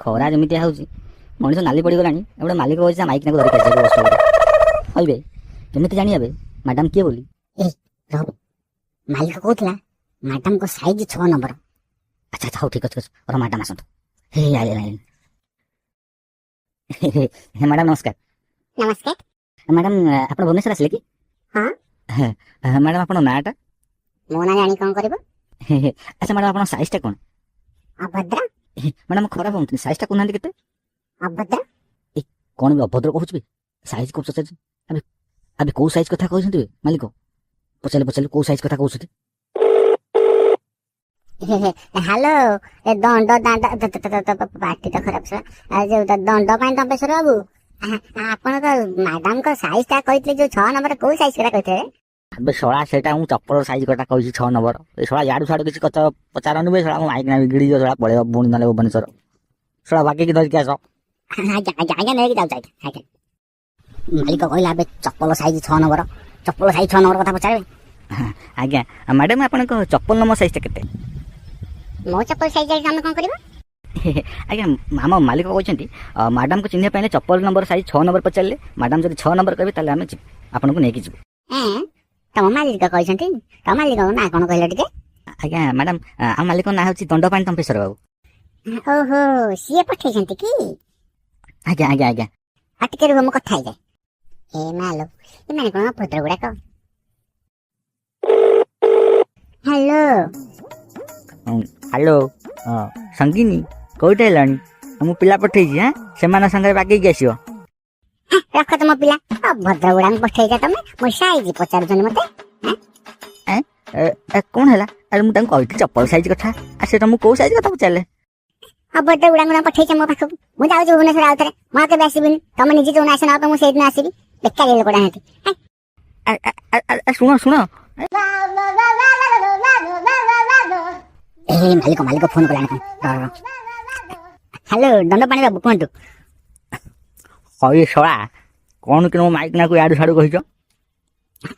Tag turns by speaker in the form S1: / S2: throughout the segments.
S1: ଖରା ଯେମିତିଆ ହେଉଛି, ମଣିଷ ନାଲି ପଡ଼ିଗଲାଣି। ଗୋଟେ ମାଲିକ କହୁଛି ତା ମାଇକିନାକୁ ଧରିକି ଆସିବାକୁ ବସ୍ ଷ୍ଟପ୍ରେ। କହିବେ, କେମିତି ଜାଣିବେ ମ୍ୟାଡ଼ାମ୍ କିଏ ବୋଲି?
S2: ଏ ରହ, ମାଲିକ କହୁଥିଲା ମ୍ୟାଡାମଙ୍କ ସାଇଜ 6 ନମ୍ବର।
S1: ଆଚ୍ଛା, ହଉ, ଠିକ୍ ଅଛି, ଅଛି। ର, ମ୍ୟାଡ଼ାମ୍ ଆସନ୍ତୁ। ହେ, ଆଇଲେ, ଆଇଲେ। ହେ, ମ୍ୟାଡ଼ାମ୍, ନମସ୍କାର।
S2: ନମସ୍କାର।
S1: ମ୍ୟାଡ଼ାମ୍, ଆପଣ ଭୁବନେଶ୍ୱର ଆସିଲେ କି?
S2: ହଁ।
S1: ମ୍ୟାଡ଼ାମ୍, ଆପଣଙ୍କ ନାଁଟା?
S2: ମୋ ନାଁ ଜାଣି କଣ କରିବ?
S1: ଆଚ୍ଛା ମ୍ୟାଡ଼ାମ୍, ଆପଣଙ୍କ ସାଇଜଟା କ'ଣ?
S2: ଅଭଦ୍ର।
S1: ମ୍ୟାଡ଼ାମ୍, ଖରାପ ହୁଅନ୍ତୁନି, ସାଇଜଟା କହୁନାହାନ୍ତି କେତେ?
S2: ଅଭଦ୍ର।
S1: କ'ଣ ବି ଅଭଦ୍ର କହୁଛୁ ବି? ସାଇଜ କୋଉ ପଚାରୁଛି? ଆବେ ଆବେ, କୋଉ ସାଇଜ କଥା କହୁଛନ୍ତି ବେ? ମାଲିକ ପଚାରିଲେ, ପଚାରିଲେ କୋଉ ସାଇଜ କଥା କହୁଛନ୍ତି।
S2: ହ୍ୟାଲୋ, ଏ ଦଣ୍ଡ ଦାଣ୍ଡ ପାଟି ତ ଖରାପ ଶଳା। ଯୋଉ ଦଣ୍ଡ ପାଇଁ ଦମ୍ପେଶ୍ୱର ବାବୁ, ଆପଣ ତ ମ୍ୟାଡାମଙ୍କ ସାଇଜ ଟା କହିଥିଲେ ଯୋଉ 6 ନମ୍ବର, କୋଉ ସାଇଜ କଥା କହିଥିଲେ?
S1: ଆବେ ଶଳା, ସେଇଟା ମୁଁ ଚପଲ ସାଇଜ କଥା କହିଛି, 6 ନମ୍ବର। ଏ ଶଳା, ଇଆଡୁ ସିଆଡୁ କିଛି କଥା ପଚାରନି ବେ ଶଳା, ମୋ ମାଇକିନା ବିଗିଡ଼ିଯିବ ଶଳା, ପଳେଇବ ପୁଣି ନହେଲେ ଭୁବନେଶ୍ୱର। ଶଳା, ବାକିକି ଧରିକି ଆସ।
S2: ଆଜ୍ଞା, ନେଇକି ଯାଉଛି। ଆଜ୍ଞା, ମାଲିକ କହିଲା ଏବେ ଚପଲ ସାଇଜ 6 ନମ୍ବର, ଚପଲ ସାଇଜ 6 ନମ୍ବର କଥା ପଚାରିବେ।
S1: ଆଜ୍ଞା ମ୍ୟାଡ଼ାମ୍, ଆପଣଙ୍କ ଚପଲ ନମ୍ବର ସାଇଜଟା କେତେ?
S2: ମୋ ଚପଲ ସାଇଜ ଜାଣି ତମେ କଣ କରିବ?
S1: ଆଜ୍ଞା, ଆମ ମାଲିକ କହୁଛନ୍ତି ମ୍ୟାଡ଼ାମକୁ ଚିହ୍ନିବା ପାଇଁ ହେଲେ ଚପଲ ନମ୍ବର ସାଇଜ 6 ନମ୍ବର ପଚାରିଲେ, ମ୍ୟାଡ଼ାମ୍ ଯଦି 6 ନମ୍ବର କହିବେ, ତାହେଲେ ଆମେ ଯିବୁ, ଆପଣଙ୍କୁ ନେଇକି ଯିବୁ।
S2: ଏଁ, ତମ ମାଲିକ କହିଛନ୍ତି? ତମ ମାଲିକଙ୍କ ନାଁ କଣ କହିଲ ଟିକେ?
S1: ଆଜ୍ଞା ମ୍ୟାଡ଼ାମ୍, ଆମ ମାଲିକଙ୍କ ନାଁ ହେଉଛି ଦଣ୍ଡପାଣି ତମ୍ପେଶ୍ୱର ବାବୁ।
S2: ଓହୋ, ସିଏ ପଠେଇଛନ୍ତି କି?
S1: ଆଜ୍ଞା।
S2: ଆଉ ଟିକେ ରୁହ, ମୁଁ କଥା ହେଇଯାଏ। ଏ ମାଲୋ, ଏମାନେ କଣ ଅଭଦ୍ର ଗୁଡାକ। ହ୍ୟାଲୋ।
S1: ହ୍ୟାଲୋ, ହଁ ସଙ୍ଗିନୀ, କୋଉଠି ହେଲାଣି? ମୁଁ ପିଲା ପଠେଇଛି, ହାଁ, ସେମାନଙ୍କ ସାଙ୍ଗରେ ବାଗେଇକି ଆସିବ।
S2: ରଖ ତମ ପିଲା। ଅଭଦ୍ର ଗୁଡାଙ୍କୁ ପଠେଇଛ ତମେ, ମୋ ସାଇଜ ପଚାରୁଛନ୍ତି ମତେ।
S1: ଏ, ଏ, କଣ ହେଲା? ଆରେ, ମୁଁ ତାଙ୍କୁ କହିଥିଲି ଚପଲ ସାଇଜ କଥା, ଆଉ ସେ ତମକୁ କୋଉ ସାଇଜ କଥା ପଚାରିଲେ?
S2: ଅଭଦ୍ର ଗୁଡାଙ୍କୁ ପଠେଇଛ ମୋ ପାଖକୁ। ମୁଁ ଯାଉଛି ଭୁବନେଶ୍ୱର ଆଉ ଥରେ, ମୁଁ ଆଉ କେବେ ଆସିବିନି। ତମେ ନିଜେ ଯୋଉଦିନ ଆସ ନବା, ମୁଁ ସେଇଦିନ ଆସିବି। ବେକାରୀ ଲୋକଟା ନାହାନ୍ତି।
S1: ଆ, ଆ, ଆ, ଆ, ଶୁଣ ଶୁଣ।
S2: ଏ ମାଲିକ, ମାଲିକ ଫୋନ କଲାଣି କଣ? ରହ, ରହ। ହ୍ୟାଲୋ, ଦଣ୍ଡପାଣି ବାବୁ, କୁହନ୍ତୁ।
S1: ହଇ ଶଳା, କଣ କି ମୋ ମାଇକିନାକୁ ଇଆଡୁ ସିଆଡୁ କହିଛ?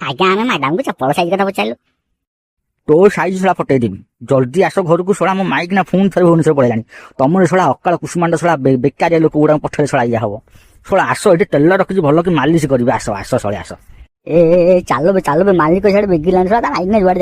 S2: ଆଜ୍ଞା, ଆମେ ମ୍ୟାଡାମକୁ ଚପଲ ସାଇଜ କଥା ପଚାରିଲୁ।
S1: ତୋ ସାଇଜ ଶଳା ଫଟେଇ ଦେବି। ଜଲ୍ଦି ଆସ ଘରକୁ ଶଳା, ମୋ ମାଇକିନା ପୁଣି ଥରେ ଭୁବନେଶ୍ୱର ପଳେଇଲାଣି। ତମର ଶଳା ଅକାଳ କୁସୁମାଣ୍ଡ ଶଳା ବେକାରିଆ ଲୋକ ଗୁଡାକ ପଠେଇଲେ ଶଳା ଇଏ ହବ। ଶଳା, ଆସ, ଏଠି ତେଲ ରଖିଛି, ଭଲ କି ମାଲିସ କରିବେ। ଆସ ଆସ ଶଳା, ଆସ।
S2: ଏ ଏ, ଏ, ଚାଲ ବେ, ଚାଲ ବେ, ମାଲିକ ସିଆଡେ ବିଗିଲାଣି ଶଳା, ତା ମାଇକିନା ଯୁଆଡେ